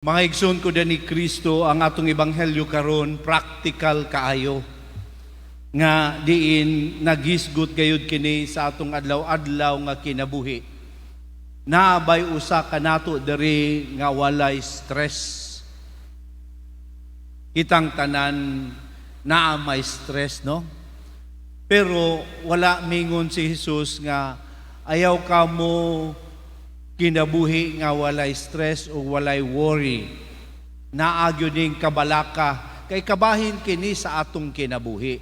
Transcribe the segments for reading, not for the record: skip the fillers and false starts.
Mga igsoon ko ni Kristo, ang atong ebanghelyo karon practical kaayo nga diin naghisgot gayud kini sa atong adlaw-adlaw nga kinabuhi. Naa bay usa kanato diri nga walay stress? Kitang tanan naa may stress, no? Pero wala mingon si Jesus nga ayaw ka mo kinabuhi nga walay stress o walay worry. Naa gyud ning kabalaka kay kabahin kini sa atong kinabuhi.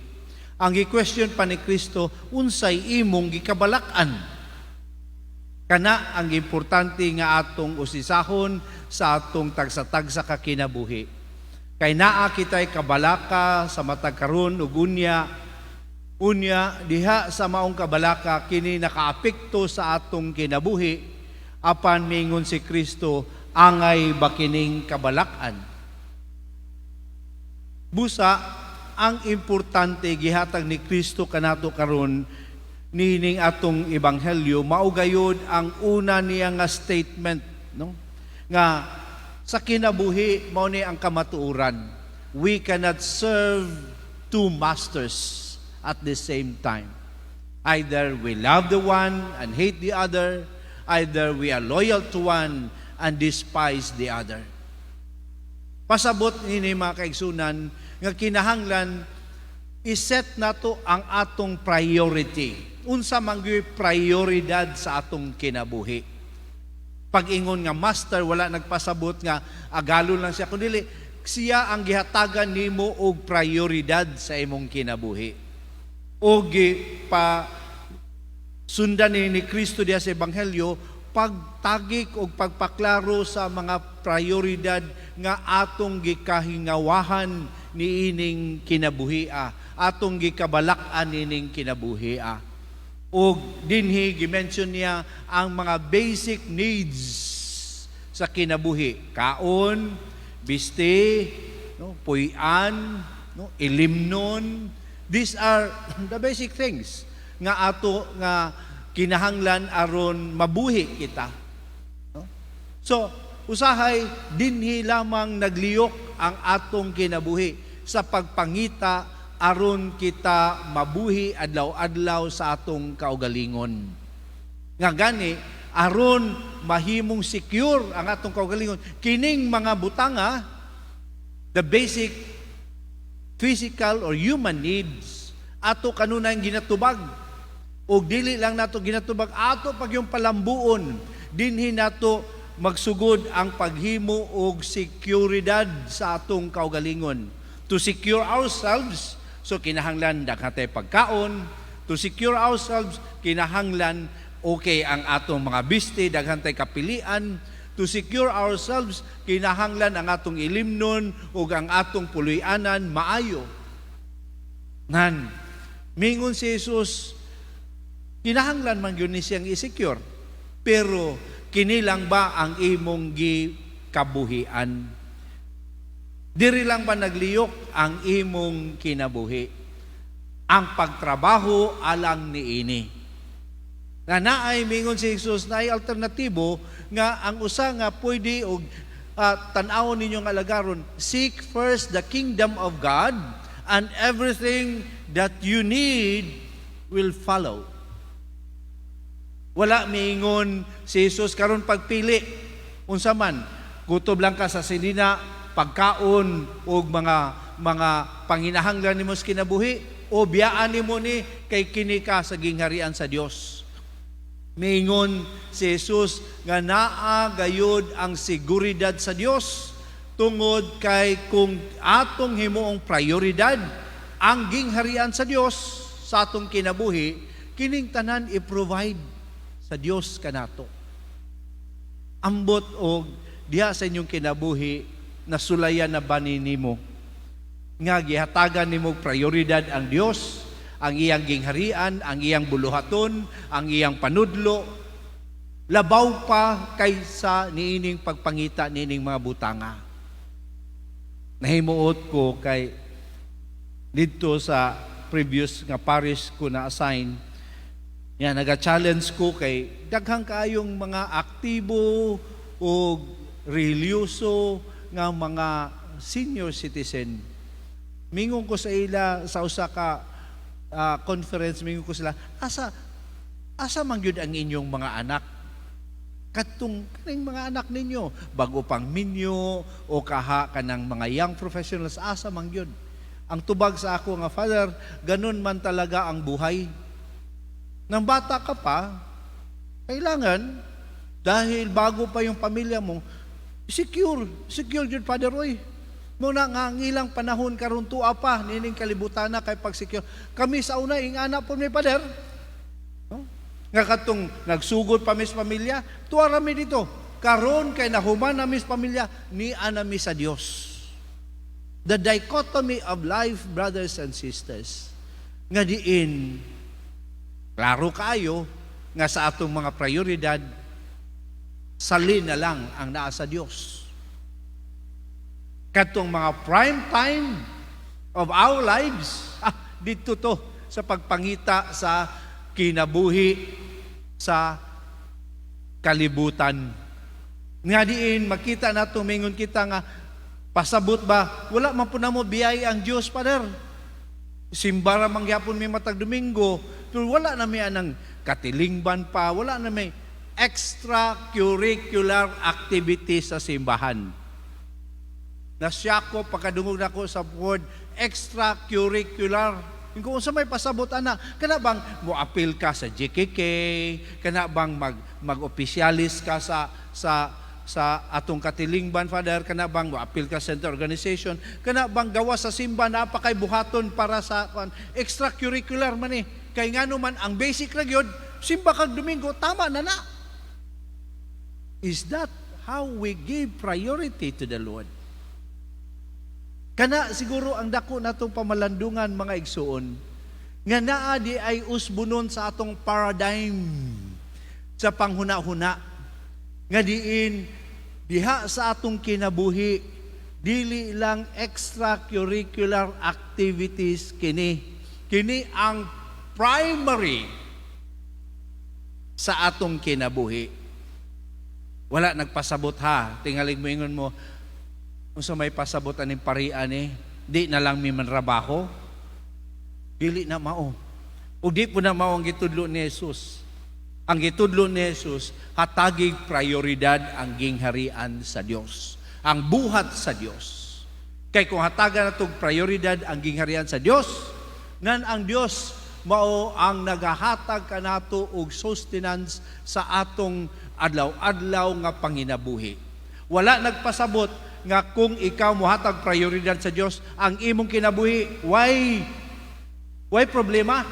Ang gi-question pa ni Kristo, unsay imong gikabalak-an? Kana ang importante nga atong usisahon sa atong tagsa-tagsa ka kinabuhi. Kay naa kitay kabalaka sa matag karon ug unya, unya diha sa maong kabalaka kini nakaapekto sa atong kinabuhi. Apan mingon si Kristo, angay ba kining kabalak-an? Busa ang importante gihatag ni Kristo kanato karon niining atong ebanghelyo, mao gayud ang una niya nga statement, no, nga sa kinabuhi mao ni ang kamatuoran: we cannot serve two masters at the same time. Either we love the one and hate the other, either we are loyal to one and despise the other. Pasabot nini, mga kaigsunan, nga kinahanglan iset nato ang atong priority. Unsa man gyud prioridad sa atong kinabuhi? Pag-ingon nga master, wala nagpasabot nga agalon lang siya, kundi siya ang gihatagan nimo og prioridad sa imong kinabuhi. O pa sundan ni Kristo diha sa ebanghelyo pagtagik og pagpaklaro sa mga prioridad nga atong gikahingawahan niining kinabuhia, atong gikabalak-an niining kinabuhia. Og dinhi gi-mention niya ang mga basic needs sa kinabuhi: kaon, bisti, no, puy-an, no, ilimnon. These are the basic things nga ato nga kinahanglan aron mabuhi kita. No? So, usahay dinhi lamang nagliyok ang atong kinabuhi sa pagpangita aron kita mabuhi adlaw-adlaw sa atong kaugalingon. Nga gani aron mahimong secure ang atong kaugalingon, kining mga butanga, the basic physical or human needs, ato kanunay ginatubag. Og dili lang nato ginatubag, ato pa gyung palambuon. Dinhi nato magsugod ang paghimo og seguridad sa atong kaugalingon. To secure ourselves, so kinahanglan daghan tay pagkaon. To secure ourselves, kinahanglan okay ang atong mga bisti, daghan tay kapilian. To secure ourselves, kinahanglan ang atong ilimnon ug ang atong puloy-anan maayo. Nan, mingon si Jesus, kinahanglan man gyud ni siyang i-secure. Pero kini lang ba ang imong gikabuhian? Diri lang ba nagliyok ang imong kinabuhi? Ang pagtrabaho alang niini. Nga naay, mingon si Jesus, naay alternatibo nga ang usa nga pwede og tan-awon ninyong alagaron: seek first the kingdom of God and everything that you need will follow. Wala miingon si Jesus karon pagpili. Unsa man, kutob lang ka sa sinina, pagkaon ug mga panginahanglan nimo sa kinabuhi, o biyaan nimo ni kay kini ka sa gingharian sa Dios. Miingon si Jesus nga naa gayud ang seguridad sa Dios tungod kay kung atong himuong prioridad ang gingharian sa Dios sa atong kinabuhi, kining tanan i-provide sa Dios kanato. Ambot og diha sa inyong kinabuhi, nasulayan na ba ni nimo nga gihatagan nimo prioridad ang Dios, ang iyang gingharian, ang iyang buluhaton, ang iyang panudlo, labaw pa kaysa niining pagpangita niining mga butanga? Nahimuot ko kay didto sa previous nga parish ko na assign, ya naga-challenge ko kay daghang kaayong mga aktibo o relihiyoso nga mga senior citizen. Mingon ko sa ila sa usa ka conference, mingon ko sila, "Asa asa man gyud ang inyong mga anak? Katong kaning mga anak ninyo, bago pang minyo o kaha kanang mga young professionals, asa man gyud?" Ang tubag sa ako nga, "Father, ganun man talaga ang buhay. Nang bata ka pa, kailangan, dahil bago pa yung pamilya mo, secure, secure yun, Father Roy. Mao na nga ang ilang panahon karon tuwa pa nining kalibutan na kay pag secure. Kami sa una ingana po mi, Father. No? Nga katong nagsugod pa mi sa pamilya, tuwa ra mi dito. Karon kay nahuman na mi sa pamilya, nia na mi sa Dios." The dichotomy of life, brothers and sisters, nga diin, klaro kaayo, nga sa atong mga prioridad, salin na lang ang naa sa Dios. Katong mga prime time of our lives, dito to sa pagpangita sa kinabuhi sa kalibutan. Nga diin makita nato, mingon kita nga pasabot ba, wala man po namo biyay ang Dios, Father. Simba ra man gyapon mi matag Domingo, pero wala na mi anang katilingban pa, wala na may extracurricular activities sa simbahan. Nasya ko pagkadungog nako sa word "extracurricular". Kung unsa may pasabot ana, kana bang mo-apil ka sa GKK, kana bang mag-opisyalis ka sa atong katilingban, Father, kana bang mo-apil ka sa center organization, kana bang gawa sa simba naa pa kay buhaton para sa kuan, extracurricular man eh. Kay ngano man ang basic ra gyud, simba kag Domingo, tama na na. Is that how we give priority to the Lord? Kana siguro ang dako natong pamalandungan, mga igsuon, nga naa di ay usbunon sa atong paradigm sa panghuna-huna nga diin diha sa atong kinabuhi dili lang extracurricular activities kini, kini ang primary sa atong kinabuhi. Wala nagpasabot ha, tingalig mo ingon mo, "Unsa may pasabot aning parian eh, di na lang mi manrabaho." Dili na mao. Ug di po na mao ang gitudlo ni Jesus. Ang gitudlo ni Jesus, hatagig prioridad ang gingharian sa Dios, ang buhat sa Dios. Kay kung hatagan natong prioridad ang gingharian sa Dios, nan ang Dios mao ang nagahatag kanato og sustenance sa atong adlaw-adlaw nga panginabuhi. Wala nagpasabot nga kung ikaw mohatag prioridad sa Dios, ang imong kinabuhi why problema.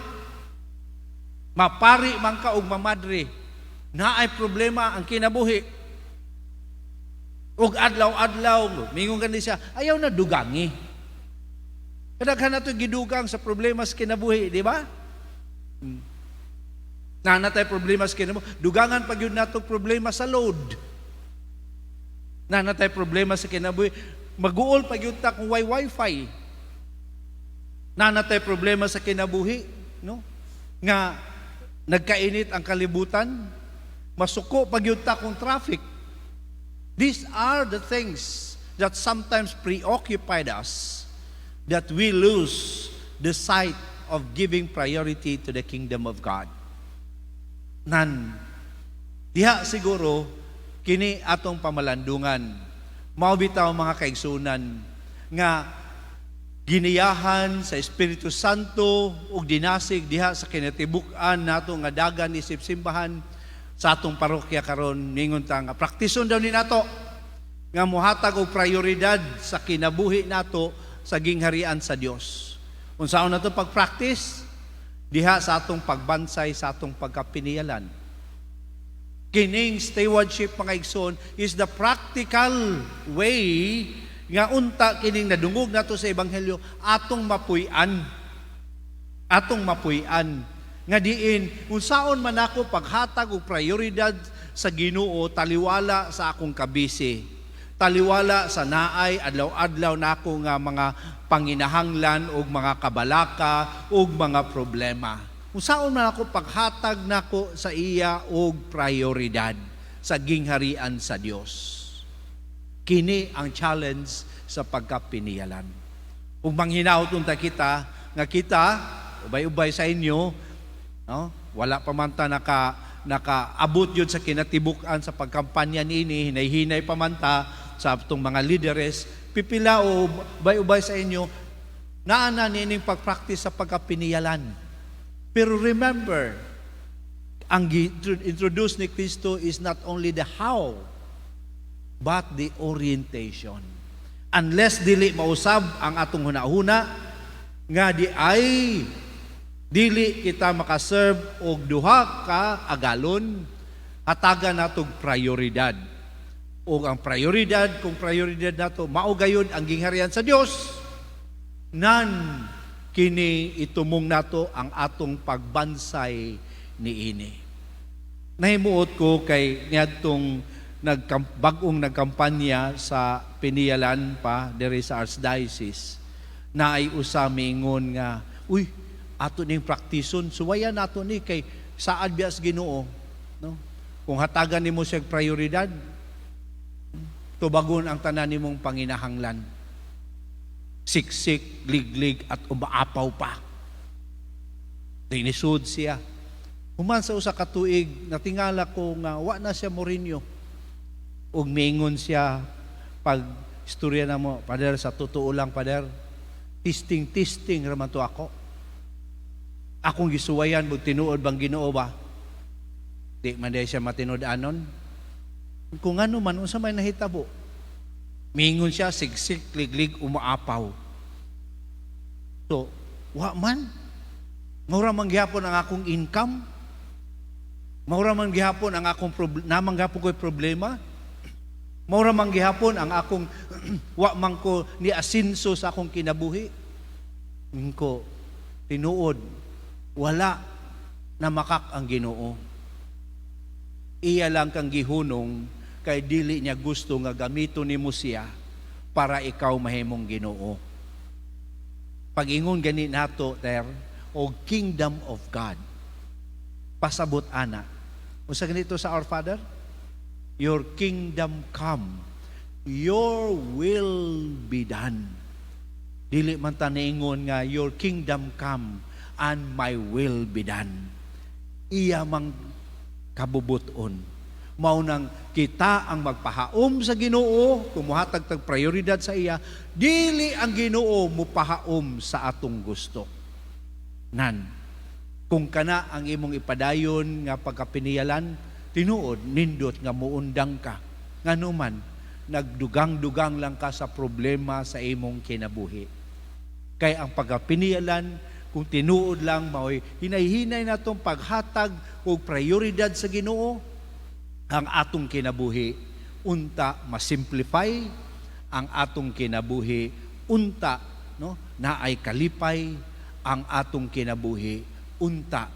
Mapari man ka og mamadre, naay problema ang kinabuhi. Og adlaw-adlaw, mingon gani siya, "Ayaw na dugangi." Kadaghan nato gidugang sa problema sa kinabuhi, di ba? Naa na tay problema sa kinabuhi. Dugangan pa gyud nato problema sa load. Naa na tay problema sa kinabuhi. Maguol pa gyud ta kung way wifi. Naa na tay problema sa kinabuhi, no? Nga nagkainit ang kalibutan, masuko pa gyud ta kung traffic. These are the things that sometimes preoccupied us that we lose the sight of giving priority to the kingdom of God. Nan, diha siguro, kini atong pamalandungan. Mao bitaw, mga kaigsunan, nga giniyahan sa Espiritu Santo ug dinasig diha sa kinatibuk-an nato nga dagan isip simbahan sa atong parokya karon, ningon ta nga praktison daw ni nato nga mohatag og prioridad sa kinabuhi nato sa gingharian sa Dios. Unsaon nato pag-practice? Diha sa atong pagbansay sa atong pagkapinialan. Kining stewardship, mga igsoon, is the practical way nga unta kining nadungog nato sa ebanghelyo atong mapuy-an. Atong mapuy-an nga diin unsaon man ako paghatag og prioridad sa Ginoo taliwala sa akong kabisi, taliwala sa naay adlaw-adlaw nako nga mga panginahanglan ug mga kabalaka ug mga problema. Unsaon man ako paghatag nako sa iya og prioridad sa gingharian sa Dios. Kini ang challenge sa pagkapiniyalan. Kung manghinaot unta kita, nga kita, ubay-ubay sa inyo, no? Wala pa man ta nakaabot yun sa kinatibuk-an sa pagkampanya niini, hinay-hinay pa man ta sa atong mga leaders, pipila o ubay-ubay sa inyo, naa na niining pagpractice sa pagkapiniyalan. Pero remember, ang introduce ni Kristo is not only the how, but the orientation. Unless dili mausab ang atong hunahuna, nga diay dili kita makaserve og duha ka agalon, hatagan natog prioridad. Og ang prioridad, kung prioridad nato mao gayud ang gingharian sa Dios, nan kini itumong nato ang atong pagbansay niini. Nahimuot ko kay niadtong bag-ong nagkampanya sa Piniyalan pa diri sa Archdiocese, na ay usa miingon nga, "Uy, ato ning praktison, suwayan nato ni kay saad biya sa Ginoo," no? Kung hatagan nimo siya prioridad, tubagon ang tanan nimong panginahanglan. Siksik, liglig at umaapaw pa. Dinisud siya. Human sa usa ka tuig, natingala ko nga wa na siya morinyo. Ug miingon siya pag istorya na mo, "Pader, sa totoo lang, Pader, testing testing raman to ako. Akong gisuwayan mo, tinuod bang Ginoo ba?" Di man diay siya matinud-anon. Kung ano man, unsa may nahitabo? Mingon siya, sigsik, liglig, umaapaw. So, wa man. Maura man gihapon ang akong income. Maura man gihapon ang akong namang gihapon ko'y problema. Maura man gihapon ang akong wa man ko ni asinso sa akong kinabuhi. Ko, tinuod, wala na makak ang Ginoo. Iya lang kang gihunong kay dili niya gusto nga gamiton nimo siya para ikaw mahimong Ginoo. Pag-ingon gani nato ter o kingdom of God. Pasabot ana. Unsa ganito sa Our Father? Your kingdom come. Your will be done. Dili man ta niingon nga your kingdom come and my will be done. Iya mang kabubuton. Mao nang kita ang magpahaom sa Ginoo, kung muhatag tag prioridad sa iya, dili ang Ginoo mupahaom sa atong gusto. Nan, kung kana ang imong ipadayon nga pagkapiniyalan, tinuod nindot nga muundang ka. Ngano man, nagdugang-dugang lang ka sa problema sa imong kinabuhi. Kay ang pagkapiniyalan, kung tinuod lang mao'y hinay-hinay natong paghatag og prioridad sa Ginoo, ang atong kinabuhi unta masimplify ang atong kinabuhi, unta, no, naay kalipay ang atong kinabuhi, unta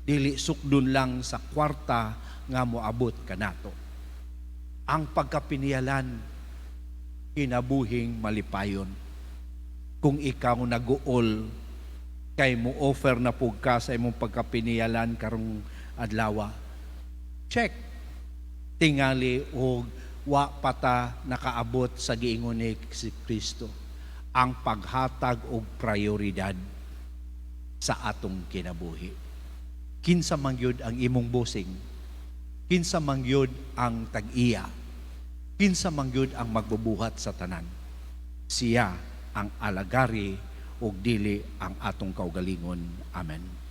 dili sukdon lang sa kwarta nga moabot kanato. Ang pagkapiniyalan, kinabuhing malipayon. Kung ikaw naguol kay mo offer na pug ka sa imong pagkapiniyalan karong adlaw, check tingali og wa pata nakaabot sa giingon ni si Kristo, ang paghatag og prioridad sa atong kinabuhi. Kinsa man gyud ang imong bossing? Kinsa man gyud ang tag-iya? Kinsa man gyud ang magbubuhat sa tanan? Siya ang alagari ug dili ang atong kaugalingon. Amen.